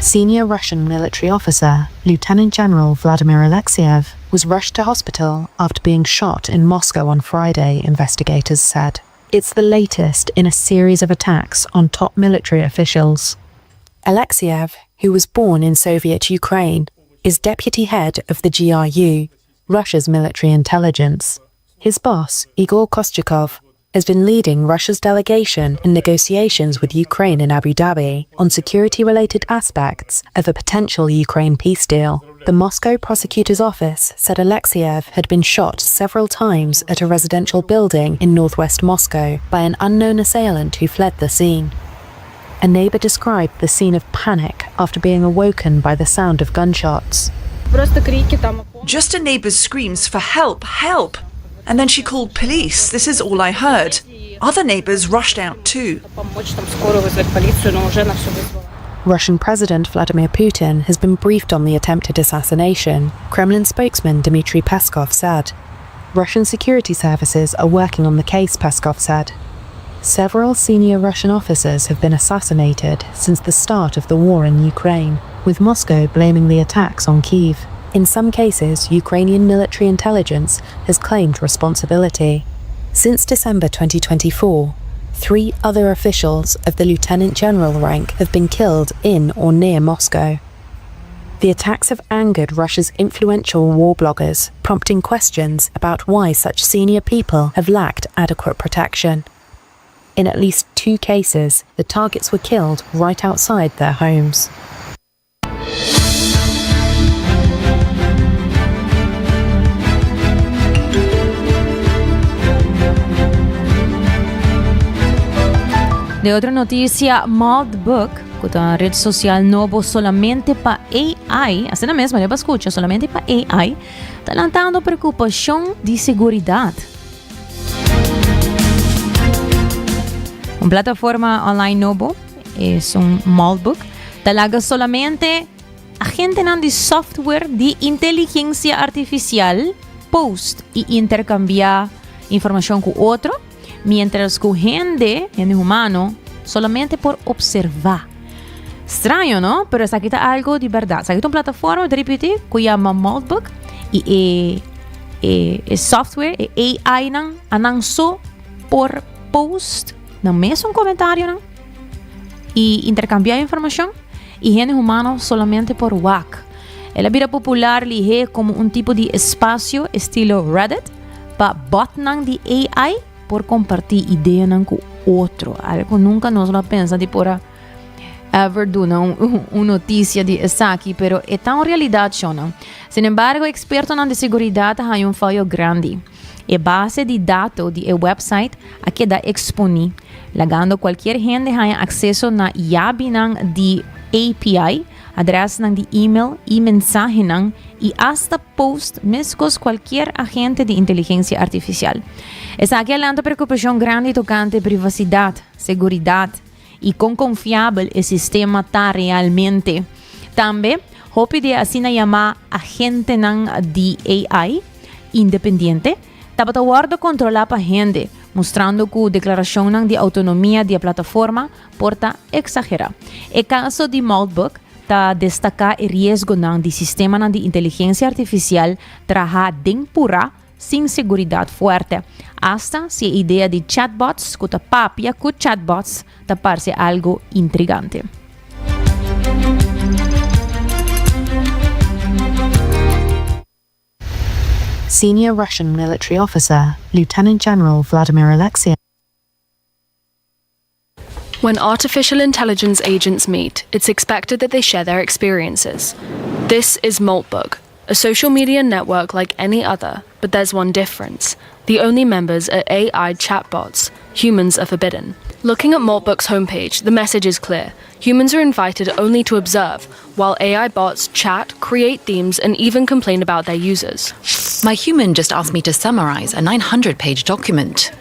Senior Russian military officer Lieutenant General Vladimir Alexiev was rushed to hospital after being shot in Moscow on Friday, investigators said. It's the latest in a series of attacks on top military officials. Alexiev, who was born in Soviet Ukraine, is deputy head of the GRU, Russia's military intelligence. His boss, Igor Kostyukov, has been leading Russia's delegation in negotiations with Ukraine in Abu Dhabi on security-related aspects of a potential Ukraine peace deal. The Moscow prosecutor's office said Alexiev had been shot several times at a residential building in northwest Moscow by an unknown assailant who fled the scene. A neighbor described the scene of panic after being awoken by the sound of gunshots. Just a neighbor's screams for help, help! And then she called police. This is all I heard. Other neighbors rushed out too. Russian President Vladimir Putin has been briefed on the attempted assassination, Kremlin spokesman Dmitry Peskov said. Russian security services are working on the case, Peskov said. Several senior Russian officers have been assassinated since the start of the war in Ukraine, with Moscow blaming the attacks on Kiev. In some cases, Ukrainian military intelligence has claimed responsibility. Since December 2024, three other officials of the lieutenant general rank have been killed in or near Moscow. The attacks have angered Russia's influential war bloggers, prompting questions about why such senior people have lacked adequate protection. In at least two cases, the targets were killed right outside their homes. De otro noticia, Modbook, cu ta red social nobo solamente pa AI, asina mes manera pa scucha, solamente pa AI, ta lantando preocupacion di seguridad. Un plataforma online nobo es un Moltbook ta laga solamente agentenan di software di inteligencia artificial post y intercambia informacion cu otro, mientras cu hende, hende humano, solamente por observa. Straño, no? Pero esaki ta algo di berdad. Esaki ta un plataforma, te repiti, cu yama Moltbook y e, e, e software, e AI nan, anan so por post nan mesun comentarionan y intercambia informacion y hende humano solamente por wak. El a bira popular lihe como un tipo di espacio estilo Reddit pa botnan di AI por comparti ideanan cu otro. Algo nunca nos lo a pensa di por a ever duna un, un noticia di esaki, pero e ta un realidad, shona. Sin embargo, expertonan di seguridad a haña un fallo grandi. E base di dato di e website a keda exponi, lagando cualkier hende haña acceso na yabinan di API, adresnan di email y mensahenan y hasta post mescos cualkier agente di inteligencia artificial. Esaki a lanta preocupacion grandi tocante privacidad, seguridad y con confiabel e sistema ta realmente. Tambe, hopi di e asina yamá agentenan di AI independiente tabata wòrdu kontrolá pa hende, mustrando ku deklarashonnan di outonomia di e plataforma por ta eksagerá. E kaso di Moltbook ta destaká e riesgonan di sistemanan di inteligensia artifisial trahá den purá sin seguridat fuerte, asta si e idea di chatbots ku ta papia ku chatbots ta parse algu intrigante. Senior Russian military officer, Lieutenant General Vladimir Alexiev. When artificial intelligence agents meet, it's expected that they share their experiences. This is Moltbook, a social media network like any other, but there's one difference. The only members are AI chatbots. Humans are forbidden. Looking at Moltbook's homepage, the message is clear. Humans are invited only to observe, while AI bots chat, create themes, and even complain about their users. My human just asked me to summarize a 900 page document.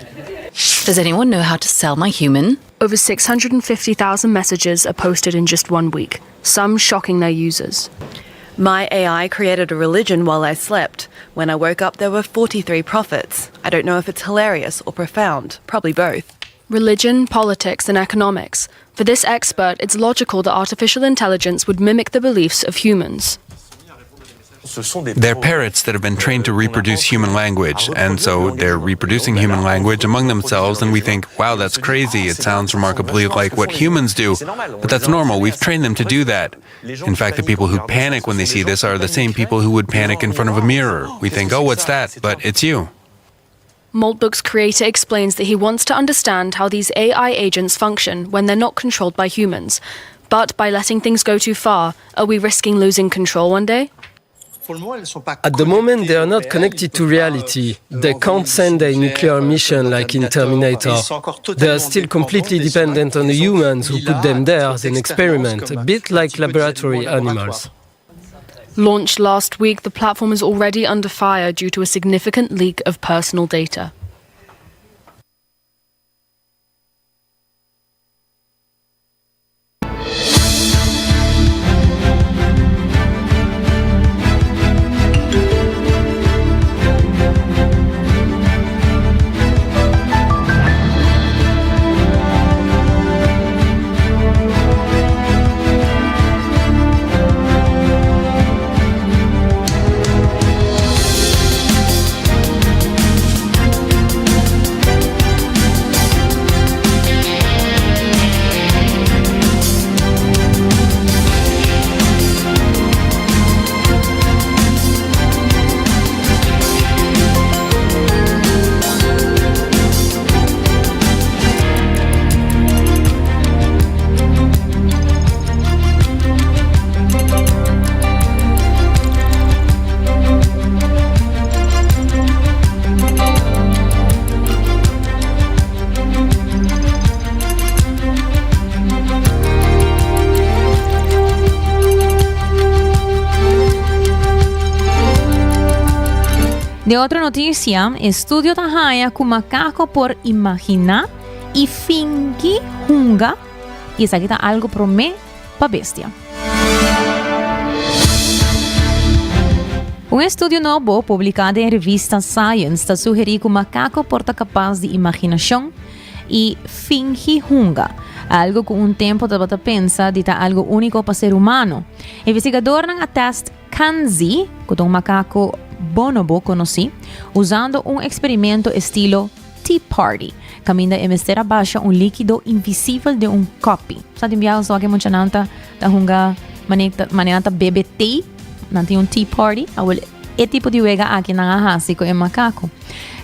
Does anyone know how to sell my human? Over 650,000 messages are posted in just one week, some shocking their users. My AI created a religion while I slept. When I woke up, there were 43 prophets. I don't know if it's hilarious or profound, probably both. Religion, politics, and economics. For this expert, it's logical that artificial intelligence would mimic the beliefs of humans. They're parrots that have been trained to reproduce human language, and so they're reproducing human language among themselves, and we think, wow, that's crazy. It sounds remarkably like what humans do. But that's normal. We've trained them to do that. In fact, the people who panic when they see this are the same people who would panic in front of a mirror. We think, oh, what's that? But it's you. Moltbook's creator explains that he wants to understand how these AI agents function when they're not controlled by humans. But by letting things go too far, are we risking losing control one day? At the moment, they are not connected to reality. They can't send a nuclear mission like in Terminator. They are still completely dependent on the humans who put them there as an experiment, a bit like laboratory animals. Launched last week, the platform is already under fire due to a significant leak of personal data. Den otro noticia, estudio ta haya cu macaco por imagina y fingi hunga y esaki ta algo prome pa bestia. Un estudio nobo publica den revista Science ta sugeri cu macaco por ta capaz di imaginacion y fingi hunga, algo cu un tempo tabata pensa di ta algo unico pa ser humano. Investigadornan a test Kanzi, cu ta un macaco bonobo conoci, usando un experimento estilo Tea Party, caminda e mester a basha un likido invisibel den un kopi. Sa tin biaha so ke muchanan ta ta hunga mane ta mane nan ta bebe tea, nan tin un tea party. Awel e tipo di wega aki nan a hasi ku e makaku.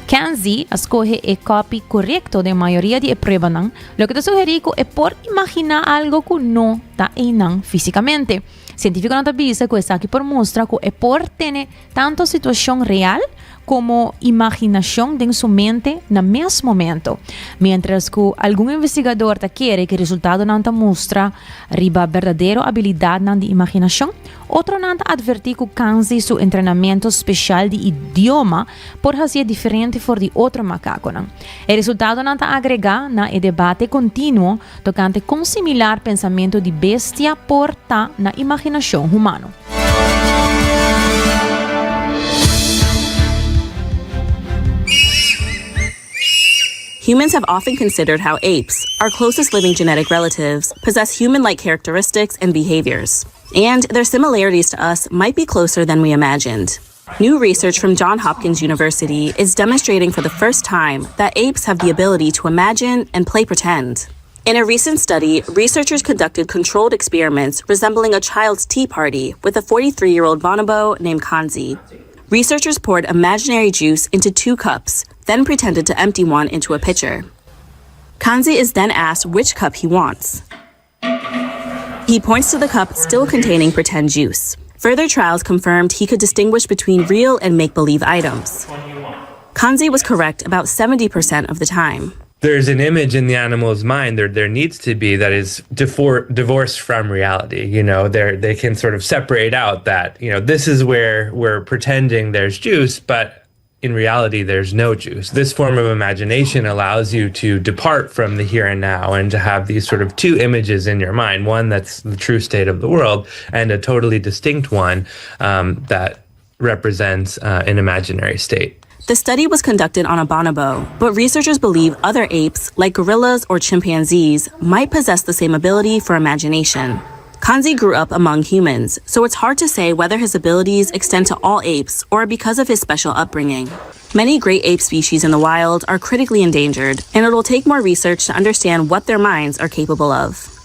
Kenzie a skohe e kopi korekto den mayoria di e pruebanan, loke ta sugerí ku e por imaginá algo ku no ta einan físikamente. Sientífikonan ta bisa ku esaki por mustra ku e por tene tanto situashon real komo imaginashon den su mente na mes momento. Miéntras ku algun investigador ta kere ku e resultadonan ta mustra riba berdadero abilidatnan di imaginashon, otronan ta atvertí ku kansi su entrenamentu speshal di idioma por hasié diferente for di otro makakonan. E resultadonan ta agregá na e debate kontinuo tokante kon similar pensamentu di bestia por ta na imaginashon humano. Humans have often considered how apes, our closest living genetic relatives, possess human like characteristics and behaviors. And their similarities to us might be closer than we imagined. New research from Johns Hopkins University is demonstrating for the first time that apes have the ability to imagine and play pretend. In a recent study, researchers conducted controlled experiments resembling a child's tea party with a 43 year old bonobo named Kanzi. Researchers poured imaginary juice into two cups, then pretended to empty one into a pitcher. Kanzi is then asked which cup he wants. He points to the cup still containing pretend juice. Further trials confirmed he could distinguish between real and make believe items. Kanzi was correct about 70% of the time. There's an image in the animal's mind there there needs to be that is difor- divorced from reality you know they they can sort of separate out that you know this is where we're pretending there's juice but in reality there's no juice this form of imagination allows you to depart from the here and now and to have these sort of two images in your mind one that's the true state of the world and a totally distinct one um, that represents uh, an imaginary state. The study was conducted on a bonobo, but researchers believe other apes, like gorillas or chimpanzees, might possess the same ability for imagination. Kanzi grew up among humans, so it's hard to say whether his abilities extend to all apes or because of his special upbringing. Many great ape species in the wild are critically endangered, and it'll take more research to understand what their minds are capable of.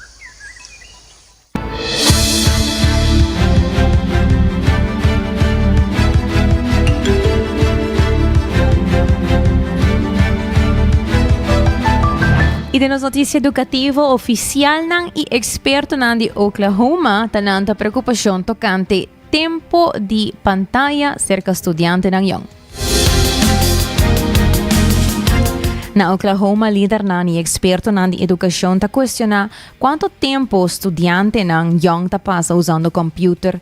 Y den nos noticia educativo, oficialnan y expertonan di Oklahoma ta lanta preocupacion tocante tempo di pantaya cerca studiantenan yong. Na Oklahoma, lidernan y expertonan di educacion ta cuestiona cuanto tempo studiantenan yong ta pasa usando computer,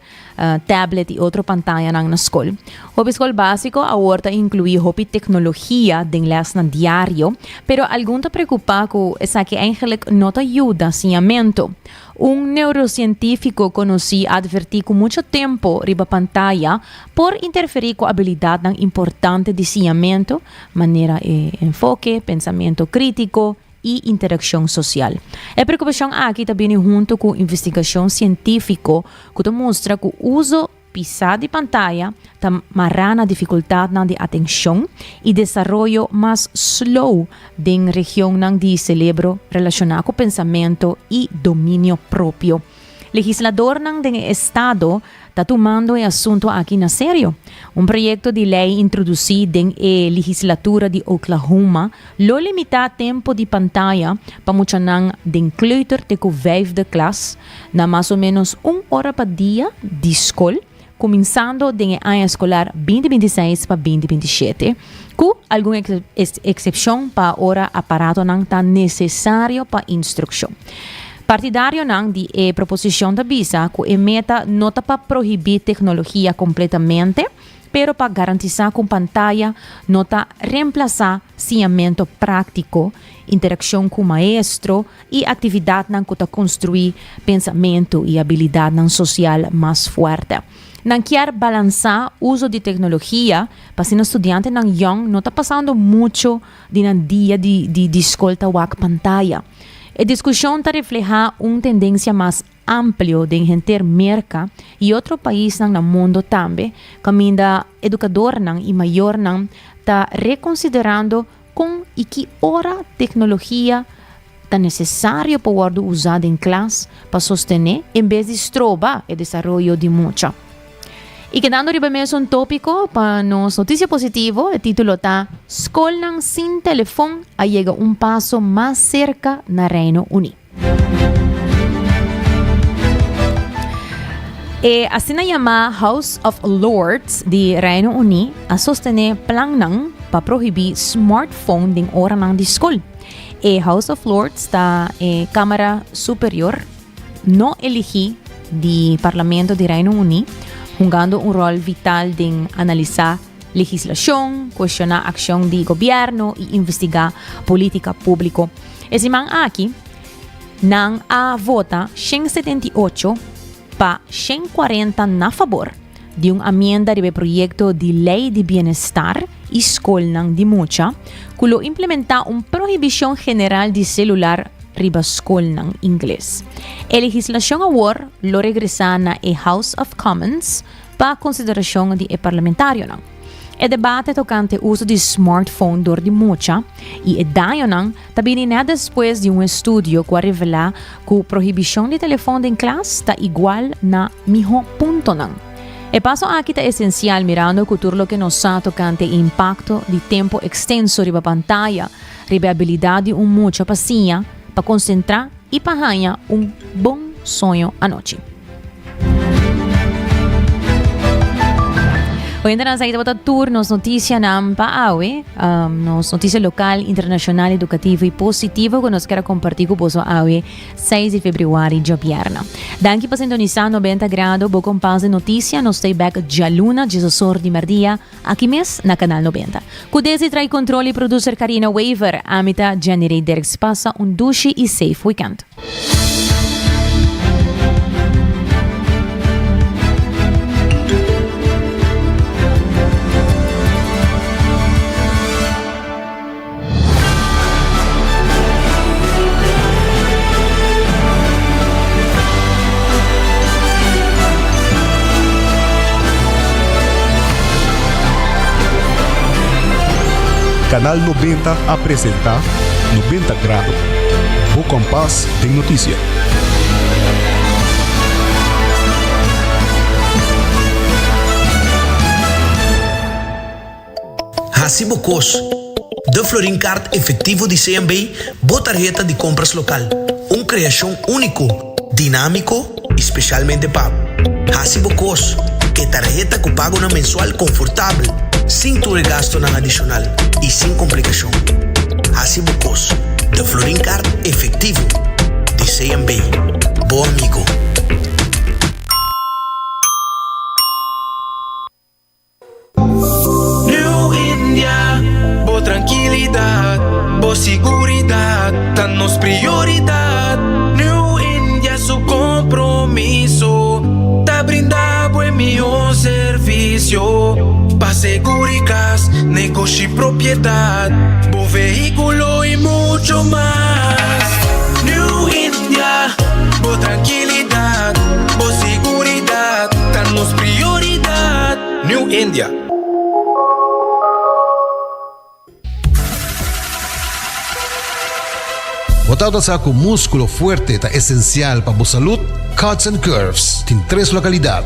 tablet y otro pantayanan na scol. Hopi scol basico awor ta inclui hopi tecnologia den lesnan diario, pero algun ta preocupa cu esaki eigenlijk no ta yuda siñamento. Un neurocientifico conoci a adverti cu mucho tempo riba pantaya por interferi cu abilidadnan importante di siñamento, manera e enfoke, pensamento critico y interaccion social. E preocupacion aki ta bini hunto cu investigacion cientifico cu ta mustra cu uzo pisa di pantaya ta mará na dificultadnan di atencion y desaroyo mas slow den regionnan di celebro relaciona cu pensamento y dominio propio. Legisladornan den e estado ta tumando e asunto aki na serio. Un proyecto di ley introduci den e legislatura di Oklahoma lo limita tempo di pantaya pa muchanan den kleuter te cu vijfde klas na mas o menos un ora pa dia di skol, kuminsando den e aña eskolar 2026 pa 2027, ku algun eksepshon pa ora aparatonan ta nesesario pa instrukshon. Partidarionan di e proposishon ta bisa ku e meta no ta pa prohibí teknologia kompletamente, pero pa garantisá ku pantaya no ta remplasá siñamentu práktiko, interakshon ku maestro i aktividatnan ku ta konstruí pensamentu i abilidatnan sosial mas fuerte. Nan kier balansá uso di teknologia pa asina studiantenan yòn no ta pasando mucho di nan dia di di skol ta wak pantaya. E diskushon ta reflehá un tendensia mas amplio den henter Merka i otro paisnan na mundo tambe, kaminda edukadornan i mayornan ta rekonsiderando kon i ki ora teknologia ta nesesario pa wòrdu usá den klas pa sostené en bes di stroba e desaroyo di mucha. I kedando riba e mesun tópiko, pa nos notisia positivo, e título ta Skolnan sin telefon a yega un paso mas serka na Reino Uní. E asina yamá House of Lords di Reino Uní a sostené plannan pa prohibí smartphone den oranan di skol. E House of Lords ta e kámara superior no eligí di Parlamento di Reino Uní, hungando un ròl vital den analisá legislashon, kuestioná akshon di gobièrnu i investigá polítika públiko. E siman aki nan a vota 178 pa 140 na fabor di un amienda riba e proyekto di Lei di Bienestar i Skolnan di Mucha ku lo implementá un prohibishon general di selular riba skolnan ingles. E legislashon awor lo regresá na e House of Commons pa konsiderashon di e parlamentarionan. E debate tokante uso di smartphone dor di mucha i e dañonan ta bini nèt despues di un estudio ku a revelá ku prohibishon di telefòn den klas ta igual na mihó puntonan. E paso aki ta esensial mirando ku tur loke nos sa tokante e impakto di tempu ekstenso riba pantaya riba e abilidat di un mucha pa siña, pa konsentrá i pa haña un bon soño anochi. Oyentenan esaki tabata tur nos noticianan pa awe. Nos noticia local, internacional, educativo y positivo cu nos kier a comparti cu boso awe 6 di februari djabièrnè. Danki pa sintonisa 90 Grado, bo kompas di noticia. Nos ta bek djaluna diesosor di merdia aki mes na Canal 90. Cu Desi trae control y producer Carina Wever, ami ta Jenny Ray Dirks. Pasa un dushi y safe weekend. Canal 90 a presenta 90 Grado. Bo kompas den notisia. Hasi bo kos. De Florin Card efectivo di CMB, bo tarheta di compras local. Un creacion unico, dinamico y specialmente pa bo. Hasi bo kos. E tarheta ku pagonan mensual konfortabel, sin tur e gastonan adishonal i sin komplikashon. Hasi bo kos. De Florin Card efektivo di CMB. Bo amigo. New India, bo trankilidat, bo siguridat ta nos prioridat. New India su kompromiso ta brinda bo e mihó servisio pa seguri kas, negoshi, propiedat, bo vehíkulo i mucho mas. New India, bo trankilidat, bo siguridat ta nos prioridat. New India. Bo tabata sa ku múskulo fuerte ta esensial pa bo salud? Cuts and Curves tin tres lokalidat,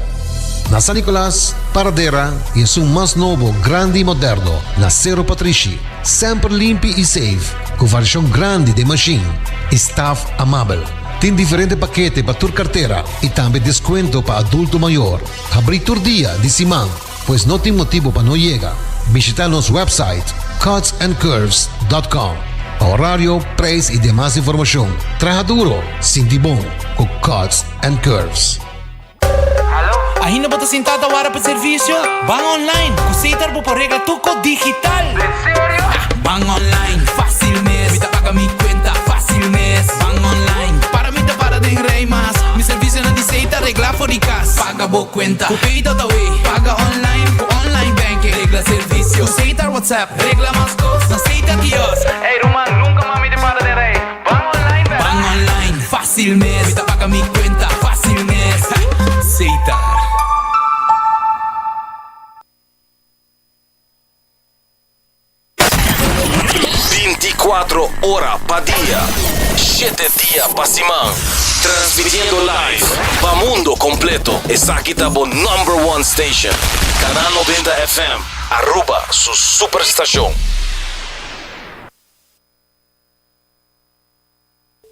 na San Nicolas, Paradera i esun mas nobo, grandi i moderno na Sero Patrishi. Semper limpi i safe, ku variashon grandi den mashin i staf amabel. Tin diferente pakete pa tur kartera i tambe deskuento pa adulto mayor. Habrí tur dia di siman, pues no tin motibu pa no yega. Bishita nos website cutsandcurves dot com pa horario, prijs y demas informacion. Traha duro, sinti bon cu Cuts and Curves. Ainda bo ta sintá ta wara pa servisio? Ban online! Ku Setar bo por regla tur kos digital! Ban online, fácil mes! Mi ta paga mi kuenta, fácil mes! Ban online, para mi ta para den rei mas! Mi servisionan di Setar regla for di kas! Paga bo kuenta ku Pay.awe, paga online ku online banking, regla servisio ku Setar WhatsApp, regla mas kos na Setar Kiosk. Ey ruman, nunka mas mi ta para den rei! Ban online bèrdad? Ban online, fácil mes! Mi ta paga mi kuenta, fácil mes! Setar. Binticuatro ora pa dia, shete dia pa siman. Transmitiendo live pa mundo completo. Esaki ta bo number one station. Canal 90 FM, Aruba su superstacion.